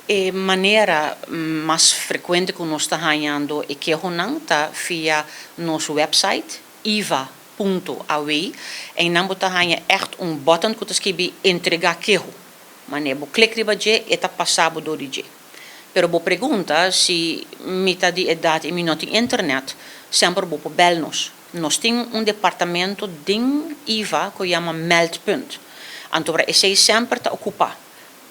E manera mas frekuente ku nos ta hañando e kehonan ta via nos website iva.aw. Einan bo ta haña echt un button ku ta skibi "Entregá keho". Manera bo klik riba dje, e ta pasa bo dor di dje. Pero bo pregunta si mi ta di edat i mi no tin internet, semper bo por bel nos. Nos tin un departamento den IVA ku yama meldpunt. Anto esei semper ta okupá.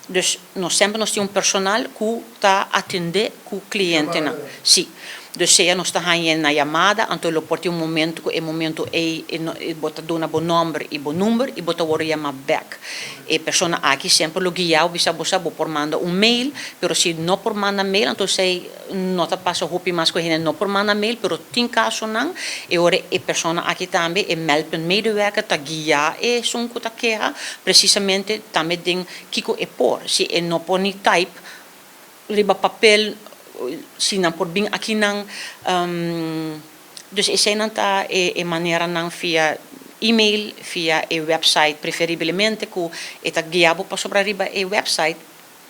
Dus nos semper nos tin un personal ku ta atendé ku klientenan. Si. Dus sea nos ta haña na yamada, anto lo por tin un momento ku e momento ei bo ta duna bo nòmber i bo number i bo ta wòrdu yamá bèk. E persona aki semper lo guia bo, bisa bo sa bo por manda un mail, pero si no por manda mail, anto esei no ta pasa hopi mas ku hende no por manda mail, pero tin kasonan e ora e persona aki tambe, e meldpunt medewerker, ta guia esun ku ta keha presisamente tambe den kiko e por. Si e no por ni type riba papel, si nan por bin akinan. Dus eseinan ta e maneranan: via e-mail, via e website preferiblemente, ku e ta guia bo pasobra riba e website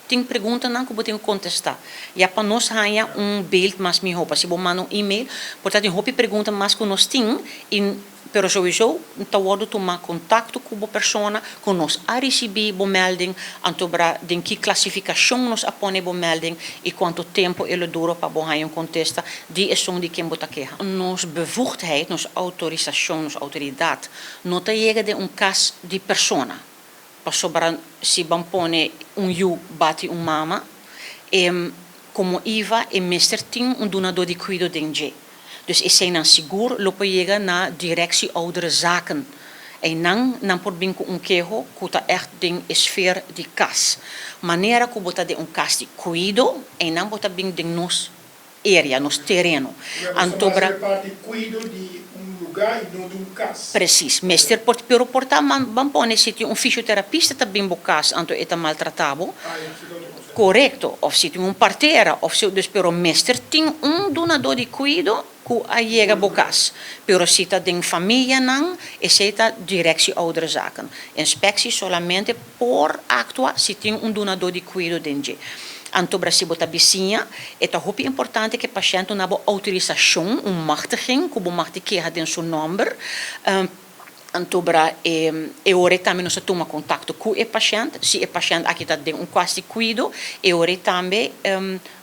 tin preguntanan ku bo tin ku kontestá. Ya pa nos haña un beeld mas mihó. Pa si bo manda un e-mail, por ta tin hopi pregunta mas ku nos tin, pero sowieso ta wòrdu tuma kontakto ku bo persona, ku nos a risibí bo melding, anto bra den ki klasifikashon nos a pone bo melding i kuantu tempu e lo dura pa bo haña un kontesta di esun di ken bo ta keha. Nos bevoegdheid, nos outorisashon, nos outoridat no ta yega den un kas di persona. Pasobra si ban pone un yu bati un mama, komo IVA e mester tin un dunadó di kuido den dje. Dus eseinan sigur lo por yega na Directie Ouderenzaken. Einan nan por bin ku un keho ku ta echt den sfeer di kas. Manera ku bo ta den un kas di kuido, einan bo ta bin den nos area, nos tereno. Anto bra Parti kuido di un lugá i no di un kas. Precies. Mester por, pero por ta man, ban pone si tin un fisioterapista ta bin bo kas, anto e ta maltratá bo. Ah, ja, si otro kos. Korekto. Òf si tin un partera, òf si, dus pero mester tin un dunadó di kuido ku a yega bo kas. Pero si ta den famianan, esei ta Directie Ouderenzaken. Inspectie solamente por aktua si tin un dunadó di kuido den dje. Anto bra si bo ta bisiña, e ta hopi importante ku e pashènt duna bo outorisashon, un machtiging, ku bo mag di keha den su nòmber. Anto bra e ora tambe nos ta tuma kontakto ku e pashènt. Si e pashènt aki ta den un kas di kuido, e ora tambe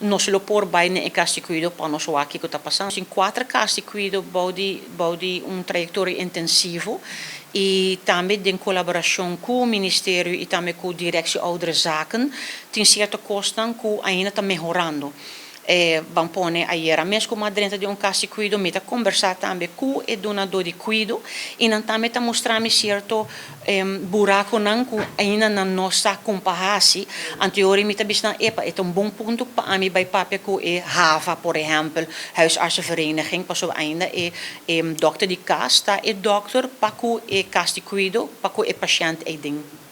nos lo por bai na e kas di kuido pa nos wak kiko ta pasando. Tin kuater kas di kuido bou di un trayektoria intensivo i tambe den kolaborashon ku ministerio i tambe ku Directie Ouderenzaken tin sierto kosnan ku ainda ta mehorando. Ban pone ayera mes ku m'a drenta den un kas di kuido, mi ta kombersá tambe ku e dunadó di kuido i nan tambe ta mustra mi sierto burakunan ku ainda nan no sa kon pa hasi. Anto mi ta bisa nan, epa, e ta un bon punto pa ami bai papia ku e HAVA, por ehèmpel, Huisartsenvereniging, pasobra ainda e dòkter di kas ta e dòkter pa ku e kas di kuido, pa ku e pashènt ei den.